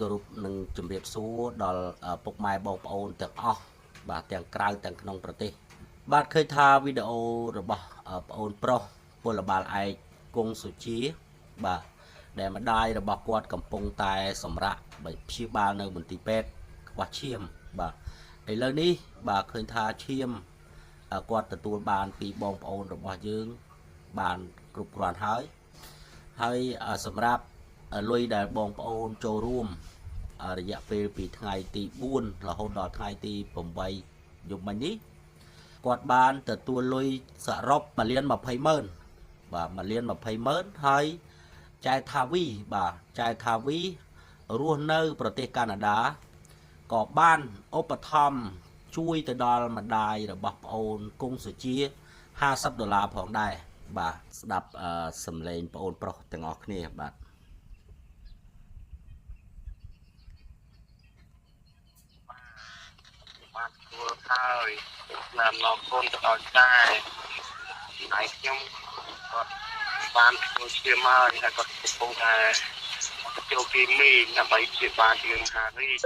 គោរពនិងជម្រាបសួរដល់ពុកម៉ែបងប្អូនទាំងអស់បាទទាំងក្រៅទាំងក្នុងប្រទេសបាទឃើញថាវីដេអូរបស់ប្អូនប្រុសពលបាលឯកគង់សុជាបាទដែលម្ដាយរបស់គាត់កំពុងតែសម្រាកព្យាបាលនៅមន្ទីរពេទ្យខ្វះឈាមបាទឥឡូវនេះបាទឃើញថាឈាមគាត់ទទួលបានពីបងប្អូនរបស់យើងបានគ្រប់គ្រាន់ហើយហើយសម្រាប់លុយដែលបងប្អូនចូលរួមរយៈពេលពីថ្ងៃទី4រហូតដល់ថ្ងៃទី8យប់មិញនេះគាត់បានទទួលលុយសរុប1លាន20ម៉ឺនបាទ1លាន20ម៉ឺនហើយចែថាវីបាទចែថាវីរស់នៅប្រទេសកាណាដាក៏បានឧបត្ថម្ភជួយទៅដល់ម្ដាយរបស់ប្អូនគង់សុជា50ដុល្លារផងដែរបាទស្ដាប់សំឡេងប្អូនប្រុសទាំងអស់គ្នាបាទ បានធ្វើហើយតាមអរគុណទៅដល់ចែឯខ្ញុំគាត់បានធ្វើជាមកហើយគាត់កំពុងតែចូលគីមីដើម្បីព្យាបាលជំងឺមហារីក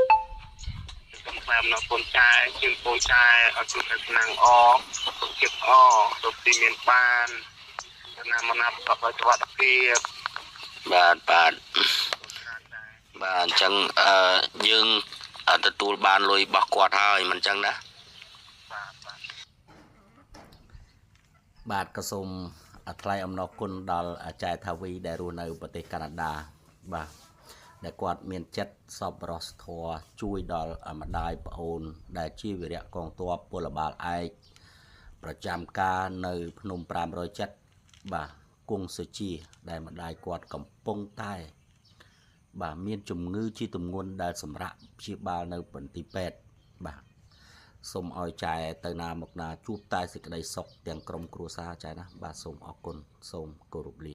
ខ្ញុំថ្លែងអំណរគុណចែជូនពរចែឲ្យជួបតែសំណាងអសុខភាពអសុខទីមានបានណាមណាប្រកបដោយសុវត្ថិភាព បាទបាទបាទអញ្ចឹងយើងទទួលបានលុយរបស់គាត់ហើយមិនអញ្ចឹងណា បាទបាទ បាទក៏សូមថ្លែងអំណរគុណដល់ចែថាវីដែលរស់នៅប្រទេសកាណាដាបាទដែលគាត់មានចិត្តសប្បុរសធម៌ជួយដល់ម្ដាយប្អូនដែលជាវីរៈកងទ័ពពលបាលឯកប្រចាំការនៅភ្នំ507បាទគង់សុជាដែលម្ដាយគាត់កំពុងតែបាទមានជំងឺជាទម្ងន់ដែលសម្រាកព្យាបាលនៅមន្ទីរពេទ្យបាទសូមឲ្យចែទៅណាមកណាជួបតែសេចក្តីសុខទាំងក្រុមគ្រួសារចែណាបាទសូមអរគុណសូមគោរពលា។